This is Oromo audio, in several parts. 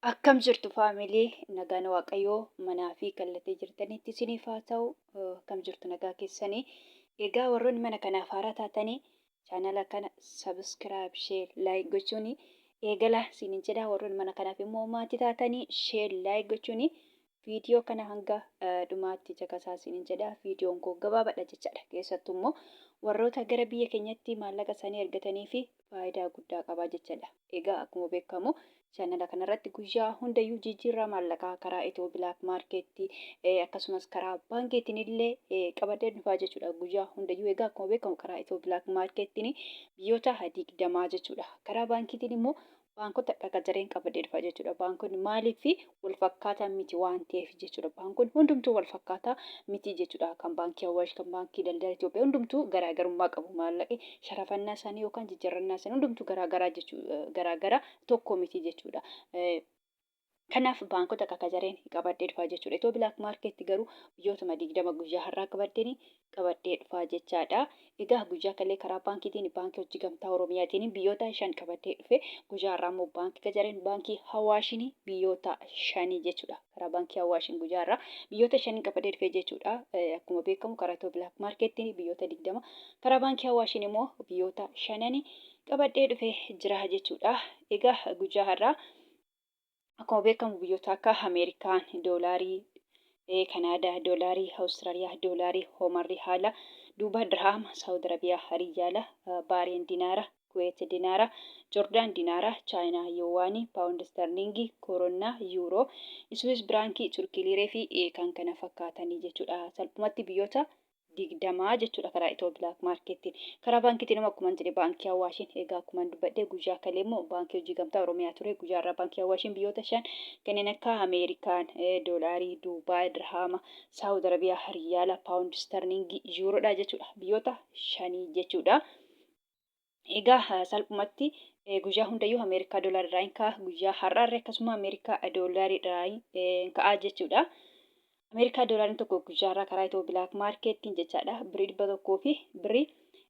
Akkam jirtu faamilii, nagaan Waaqayyoo manaa fi kallattii jirtanitti isiniif haa ta'u. Akkam jirtu, nagaa keessanii? Egaa warroonni mana kanaaf haaraa taatanii chaanala kana subscribe, share, like gochuun eegala isiniin jedha. Warroonni mana kanaaf immoo maatii taatanii share, like gochuun viidiyoo kana hanga dhumaatti caqasaa isiniin jedha. Viidiyoon koo gabaabaadha jechaadha. Keessattuu immoo warroota gara biyya keenyatti maallaqa isaanii ergatanii fi faayidaa guddaa qaba jechaadha. Egaa akkuma beekamu chaanala kanarratti guyyaa hundayyuu jijjiirraa maallaqaa karaa Itiyoo Bilaak Maarkeetti akkasumas karaa baankiitiin illee qabadhee dhufaa jechuudha guyyaa hundayyuu. Egaa akkuma beekamu karaa Itiyoo Bilaak Maarkeettiin biyyoota 20 jechuudha. Karaa baankiitiin immoo baankota qaqacareen qabadhee dhufa jechuudha. Baankonni maaliif wal fakkaataa miti waan ta'eef jechuudha. Baankonni hundumtuu wal fakkaataa miti jechuudha. Kan baankii Awaash, kan baankii daldala Itoophiyaa hundumtuu garaagarummaa qabu. Maallaqi sharafannaa isaanii yookaan jijjiirrannaa isaanii hundumtuu garaagaraa jechuudha. Garaagara tokko miti jechuudha. Kanaaf baankota qaqacareen qabadhee dhufaa jechuudha. Itoo Bilaak Maarkeetti garuu biyyootuma 20 guyyaa har'aa qabadheen qabadhee dhufaa jechaadha. Egaa guyyaa kalee karaa baankiitiin, baankii hojii gamtaa Oromiyaatiin biyyoota 5 qabadhee dhufe. Guyyaa har'aa immoo baankii qacareen, baankii Hawaashiin biyyoota 5 jechuudha. Karaa baankii Hawaashiin guyyaa har'aa biyyoota 5 qabadhee dhufe jechuudha. Akkuma beekamu karaa Itoo Bilaak Maarkeettiin biyyoota 20, karaa baankii Hawaashiin immoo biyyoota 5 qabadhee dhufe jira jechuudha. Egaa guyyaa har'aa akkuma beekamu biyyoota akka Ameerikaan doolaarii, Kanaadaa doolaarii, Awustiraaliyaa doolaarii, Hoomarri haala, Duuba dirhaama, Saawud Arabiyaa riyaala, Baareen dinaara, Kuweet dinaara, Jordaan dinaara, Chaayinaa yuwaanii, Paawundi sterliingii, Kooronnaa, Yuuroo, Iswiis biraankii, Turkii liiree fi kan kana fakkaatanii jechuudha. Salphumatti biyyoota 20 jechuudha karaa Itiyoo Bilaak Maarkeettiin. Karaa baankiitiin immoo akkuma jedhe baankii Awaashiin, egaa akkuma dubbadhe guyyaa kalee immoo baankii hojii gamtaa Oromiyaa ture. Guyyaa irraa baankii Awaashiin biyyoota 5 kanneen akka Ameerikaan doolaarii, Duubaay dirhaama, Saawud Arabiyaa riyaala, Paawundi sterliingii, Yuuroodha jechuudha. Biyyoota 5 jechuudha. Egaa salphumatti guyyaa hundayyuu Ameerikaa doolarii irraa hin ka'a. Guyyaa har'aarra akkasuma Ameerikaa doolarii irraa hin ka'a jechuudha. Ameerikaa doolaariin tokko guyyaa har'aa karaa Itiyoo Bilaak Maarkeettiin jechaadha. Birrii 100 fi birrii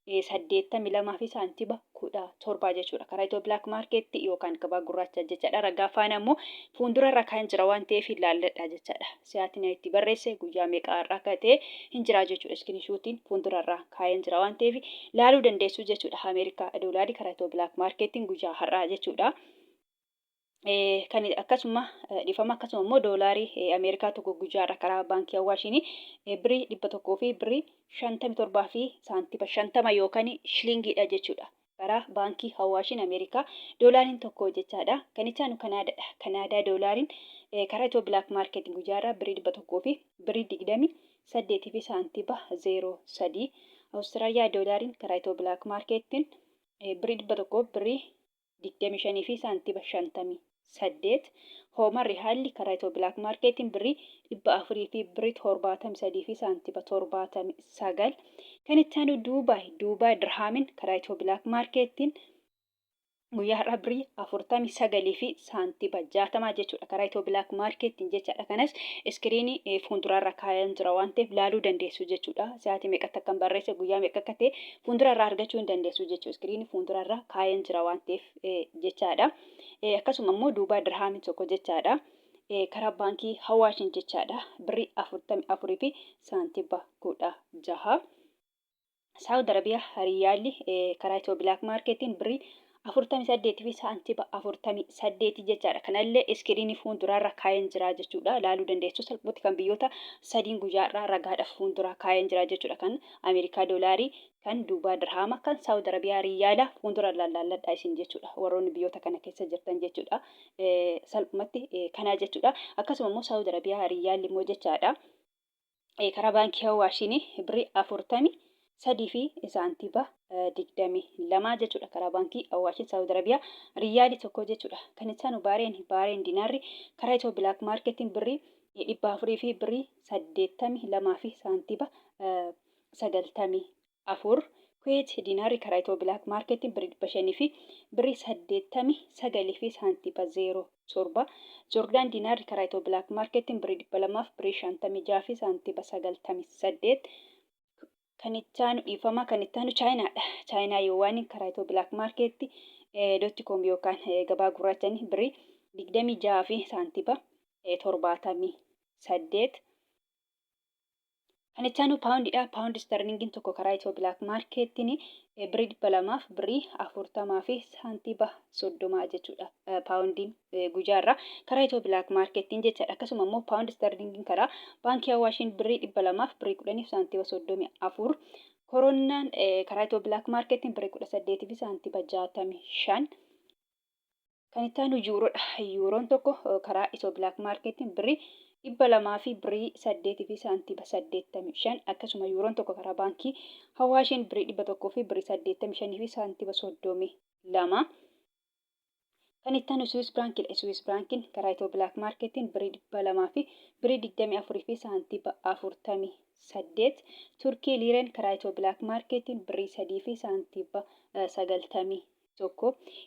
82 fi saantiba 17 jechuudha. Karaa Itiyoo Bilaak Maarkeetti yookaan gabaa gurraacha jechaadha. Ragaa faana immoo fuuldura irra kan jira waan ta'eef ilaalladha jechaadha. Sa'aatiin ani itti barreesse guyyaa meeqa har'a akka ta'e hin jira jechuudha. Iskiriinshuutiin fuuldura irraa kaa'een jira waan ta'eef laaluu dandeessu jechuudha. Ameerikaa doolaarii karaa Itiyoo Bilaak Maarkeettiin guyyaa har'aa jechuudha. Kan akkasuma, dhiifama, akkasuma immoo doolaarii Ameerikaa tokko guyyaa irra karaa baankii Awaashiin birrii 100 fi birrii 57 fi saantiba 50 yookaan shiliingiidha jechuudha. Karaa baankii Awaashiin Ameerikaa doolaariin tokko jechaadha. Kan itti aanu Kanaadaadha. Kanaadaa doolaariin karaa Itiyoo Bilaak Maarkeetiin guyyaa irraa birrii 100 fi birrii 28 fi saantiba 03. Awustiraaliyaa doolaariin karaa Itiyoo Bilaak Maarkeetiin birrii 100 birrii 25 fi saantiba 58. Hoomarri haalli karaa Itiyoo Bilaak Maarkeetiin birrii 400 fi birrii 73 fi saantiba 79. Kan itti aanu Duubaay. Duubaay dirhaamin karaa Itiyoo Bilaak Maarkeettiin guyyaa har'aa birrii 49 fi saantiba 60 jechuudha. Karaa Itiyoo Bilaak Maarkeettiin jechaadha. Kanas iskiriinii fuulduraarra kaa'een jira waan ta'eef laaluu dandeessu jechuudha. Sa'aatii meeqatti akkan barreesse, guyyaa meeqa akka ta'e fuuldurarraa argachuu hin dandeessu jechuudha. Iskiriinii fuuldurarra kaa'een jira waan ta'eef jechaadha. Akkasuma immoo Duubaa dirhaamii tokko jechaadha. Karaa baankii Hawaashiin jechaadha. Birrii 44 fi saantiba 16. Saawud Arabiyaa riyaalli karaa Itiyoo Bilaak Maarkeetiin birrii 48 fi saantiba 48 jechaadha. Kanallee iskiriinii fuulduraarra kaa'een jira jechuudha. Laaluu dandeessu salphumatti kan biyyoota sadiin guyyaarraa ragaadhaaf fuulduraa kaa'een jira jechuudha. Kan Ameerikaa doolaarii, kan Duubaa dirhaama, kan Saawud Arabiyaa riyaala fuuldura laalladhaa isin jechuudha. Warroonni biyyoota kana keessa jirtan jechuudha. Salphumatti kanaa jechuudha. Akkasuma immoo Saawud Arabiyaa riyaalli immoo jechaadha. Karaa baankii Awaashiin birrii 43 fi saantiba 22 jechuudha. Karaa baankii Awaashiin Saawud Arabiyaa riyaali tokko jechuudha. Kan itti aanu Baareen dinaarri karaa Itiyoo Bilaak Maarkeetiin birrii 400 fi birrii 82 fi saantiba 94. Kuweet dinaarri karaa Itiyoo Bilaak Maarkeetiin birrii 500 fi birrii 89 fi saantiba 07. Joordaan dinaarri karaa Itiyoo Bilaak Maarkeetiin birrii 200 fi birrii 56 fi saantiba 98. Kan itti aanu, dhiifama, kan itti aanu Chaayinaadha. Chaayinaa yuwaaniin karaa Itiyoo Bilaak Maarkeetti dot com yookaan gabaa gurraachanii birrii 26 fi saantiba 78. Kan itti aanu paawundiidha. Paawundi isterlingiin tokko karaa Itiyoo Bilaak Maarkeettiin birrii 200 fi birrii 40 fi saantiba 30 jechuudha. Paawundiin guyyaa irraa karaa Itiyoo Bilaak Maarkeettiin jechaadha. Akkasuma immoo paawundi isterlingiin karaa Baankii Awaashiin birrii 200 fi birrii 10 fi saantiba 34. Koronnaan karaa Itiyoo Bilaak Maarkeettiin birrii 18 fi saantiba 65. Kan itti aanu yuuroodha. Yuuroon tokko karaa Itiyoo Bilaak Maarkeettiin birrii 200 fi birrii 8 fi saantiba 85, akkasuma yuuroon tokko karaa baankii Hawaashiin birrii 100 fi birrii 85 fi saantiba 32. Kan itti aanu Siwiis Biraankiidha. Siwiis Biraankiin karaa Itiyoo Bilaak Maarkeettiin birrii 200 fi birrii 24 fi saantiba 48. Turkii Liireen karaa Itiyoo Bilaak Maarkeettiin birrii 3 fi saantiba 91.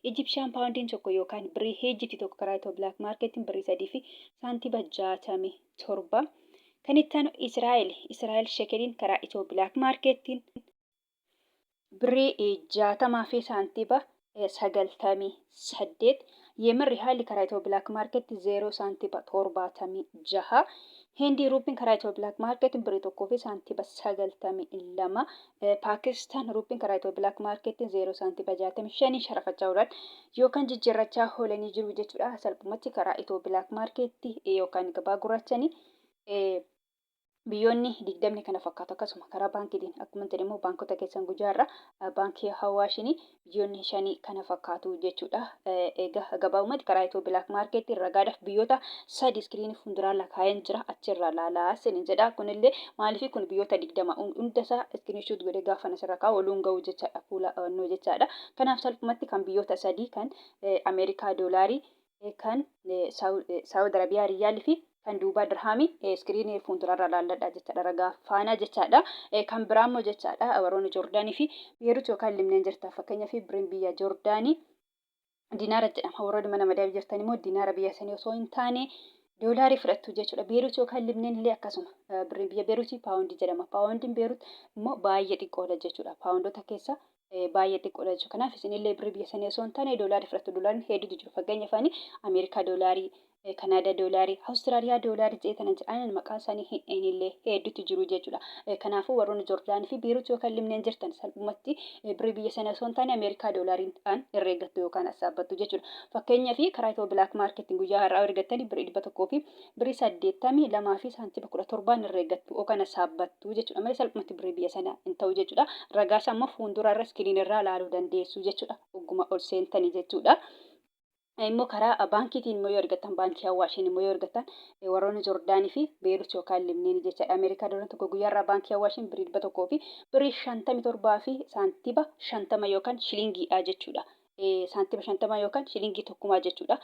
Ijipshaan paawundiin tokko yookaan birrii Ijipti tokko karaa Itiyoo Bilaak Maarkeettiin birrii 3 fi saantiba 67. Kan itti aanu Israa'el. Israa'el shekeliin karaa Itiyoo Bilaak Maarkeettiin birrii 60 fi saantiba 98. Yemen Rihaalli karaa Itiyoo Bilaak Maarkeetti 0 saantiba 76. Hindii Ruupiin karaa Itiyoo Bilaak Maarkeettiin birrii 1 fi saantiba 92. Paakistaan Ruupiin karaa Itiyoo Bilaak Maarkeettiin 0 saantiba 65 sharafachaa oolan yookaan jijjiirrachaa oolanii jiru jechuudha. Salphumatti karaa Itiyoo Bilaak Maarkeetti yookaan gabaa gurraachanii biyyoonni 20 kana fakkaatu. Akkasuma karaa baankiitiin akkuma jedhe immoo baankota keessan guyyaa irraa baankii Hawaashinii biyyoonni shanii kana fakkaatu jechuudha. Egaa gabaabumatti karaa Itiyoo Bilaak Maarkeetti ragaadhaaf biyyoota sadi iskiriinii fuulduraa lakaa'een jira, achirraa laalaa isin jedha. Kunillee maaliif kun biyyoota 20 hundasaa screenshot godhee gaafa asirra kaa'u oluun ga'u jechaadha, fuula onnoo jechaadha. Kanaaf salphumatti kan biyyoota sadii, kan Ameerikaa doolaarii, kan Saawud Arabiyaa riyaalii fi kan Duubaa dirhaamii iskiriinii fuuldurarra laalladha jechaadha, ragaa faanaa jechaadha. Kan biraa immoo jechaadha, warroonni Joordaanii fi Beerut yookaan Libnaan jirtan, fakkeenyaaf birriin biyya Joordaanii dinaara jedhama. Warroonni mana madabii jirtan immoo dinaara biyya sanii osoo hin taane doolaarii fudhattu jechuudha. Beerut yookaan Libnaan illee akkasuma, birriin biyya Beerutii paawundii jedhama. Paawundiin Beerut immoo baay'ee xiqqoodha jechuudha. Paawundoota keessa baay'ee xiqqoodha jechuudha. Kanaaf isinillee birrii biyya sanii osoo hin taane doolaarii fudhattu. Doolaariin hedduutu jiru. Fakkeenyaaf ani Ameerikaa doolaarii, Kanaadaa doolaarii, Awustiraaliyaa doolaarii jedhee tana jedhan, maqaa isaanii hin dheenillee hedduutu jiru jechuudha. Kanaafuu warroonni Joordaanii fi Beerut yookaan Libnaan jirtan salphumatti birrii biyya sana osoo hin taane Ameerikaa doolaariin herreeggattu yookaan assaabbattu jechuudha. Fakkeenyaaf karaa Itiyoo Bilaak Maarkeetiin guyyaa har'aa ergattanii birrii 100 fi birrii 82 fi saantima 17 herreeggattu yookaan assaabbattu jechuudha. Malee salphumatti birrii biyya sana hin ta'u jechuudha. Ragaa isaa immoo fuuldura irra iskiriin irraa ilaaluu dandeessu jechuudha. Ogguma ol seentanii jechuudha. Immoo karaa baankiitiin immoo yoo argattan, baankii Hawaashiin immoo yoo argattan, warroonni Joordaanii fi Beerut yookaan Libneen jechaadha. Ameerikaa doolarii tokko guyyaa irraa baankii Hawaashiin birrii 100 fi birrii 57 fi saantiba 50 yookaan shilingiidha jechuudha. Saantiba 50 yookaan shilingii tokkumaa jechuudha.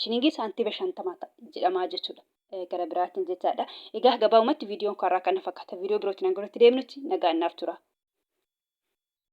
Shilingii saantiba 50 jedhamaa jechuudha. Gara biraatiin jechaadha. Egaa gabaabumatti viidiyoon karaa kana fakkaata. Viidiyoo birootiin hanga walitti deemnutti nagaan naaf tura.